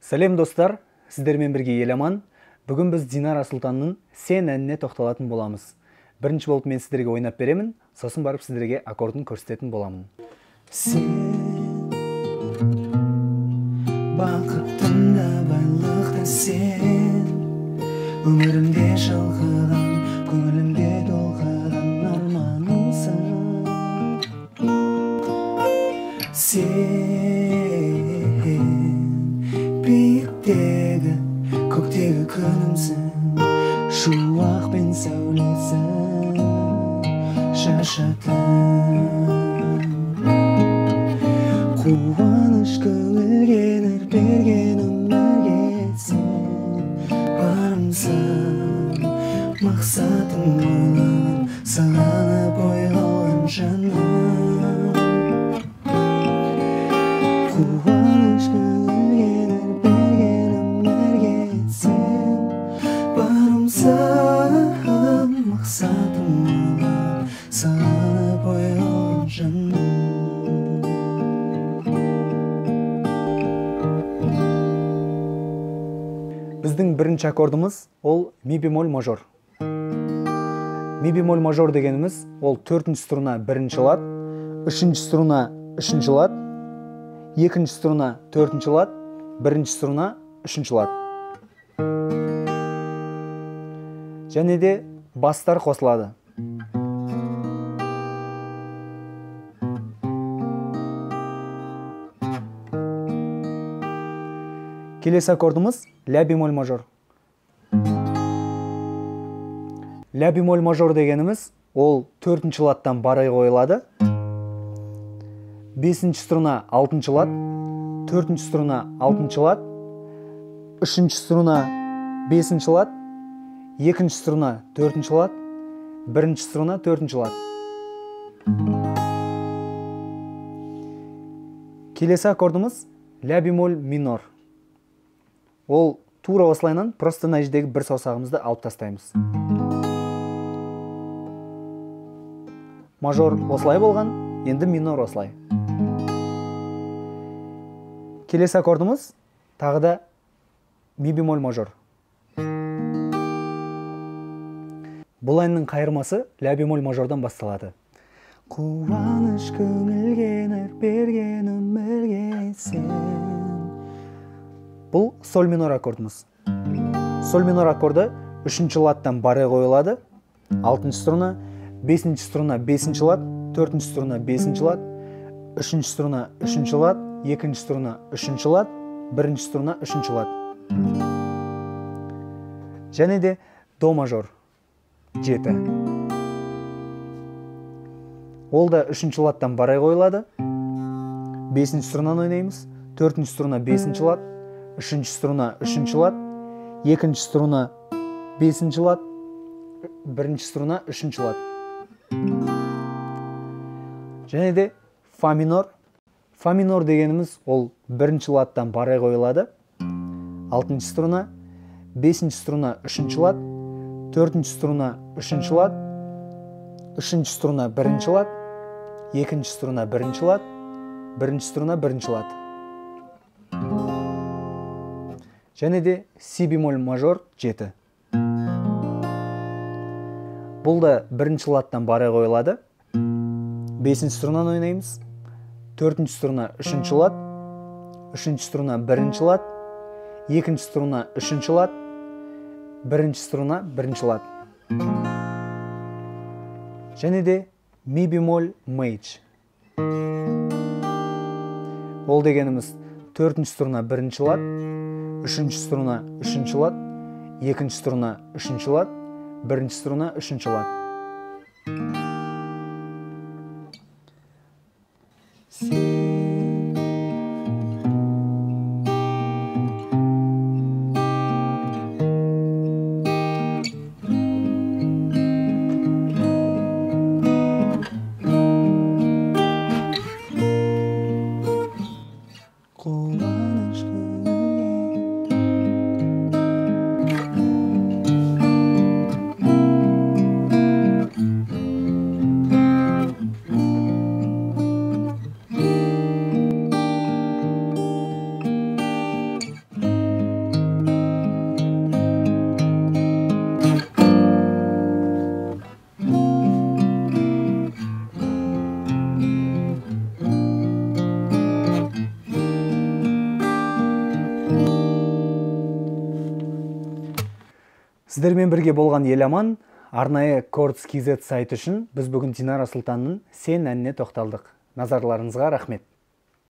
Сәлем достар, сіздермен бірге Еламан. Бүгін біз Динара Сұлтанның Сен әніне тоқталатын боламыз. Бірінші болып мен сіздерге ойнап беремін, сосын барып сіздерге аккордын көрсететін боламын. Сен бақытым да байлық та сен, өмірімде шалқыған, көңілімде толқыған арманымсың. Сен биіктегі көктегі күнімсің, шуақ пен сәулесін шашатын. Қуаныш көңілге нәр берген өмірге сен барымсың, мақсатым ойлаған, сағынып ойған жаным. Қуаныш көңілге нәр берген өмірге сен барымсың, мақсатым ойлаған, сағынып ойған жаным. Біздің бірінші аккордымыз ол ми бемоль мажор. Ми бемоль мажор дегеніміз ол төртінші струна бірінші лад, үшінші струна үшінші лад, екінші струна төртінші лад, бірінші струна үшінші лад. Және де бастар қосылады. Келесі аккордымыз ля бемоль мажор. Ля бемоль мажор дегеніміз ол төртінші ладтан барай қойылады. Бесінші струна алтыншы лад, төртінші струна алтыншы лад, үшінші струна бесінші лад, екінші струна төртінші лад, бірінші струна төртінші лад. Келесі аккордымыз ля бемоль минор. Ол тура осылайынан, просто мына жердегі бір саусағымызды алып тастаймыз. Мажор осылай болған, енді минор осылай. Келесі аккордымыз тағы да ми бемоль мажор. Бұл әннің қайырмасы ля бемоль мажордан басталады. Қуаныш көңілге нәр берген өмірге сен. Бұл соль минор аккордымыз. Соль минор аккорды үшінші ладтан баре қойылады. Алтыншы струна, бесінші струна бесінші лад, төртінші струна бесінші лад, үшінші струна үшінші лад, екінші струна үшінші лад, бірінші струна үшінші лад. Және де до мажор жеті. Ол да үшінші ладтан баре қойылады. Бесінші струнаны ойнаймыз. Төртінші струна бесінші лад, үшінші струна үшінші лад, екінші струна бесінші лад, бірінші струна үшінші лад. Және де фа минор. Фа минор дегеніміз ол бірінші ладтан баре қойылады. Алтыншы струна, бесінші струна үшінші лад, төртінші струна үшінші лад, үшінші струна бірінші лад, екінші струна бірінші лад, бірінші струна бірінші лад. Және де си бемоль мажор жеті. Бұл да бірінші ладтан баре қойылады. Бесінші струнаны ойнаймыз. Төртінші струна үшінші лад, үшінші струна бірінші лад, екінші струна үшінші лад, бірінші струна бірінші лад. Және де ми бемоль мейдж. Ол дегеніміз төртінші струна бірінші лад, үшінші струна үшінші лад, екінші струна үшінші лад, бірінші струна үшінші лад. Қуаныш көңілге. Сіздермен бірге болған Еламан. Арнайы Chords KZ сайты үшін біз бүгін Динара Сұлтанның «Сен» әніне тоқталдық. Назарларыңызға рахмет.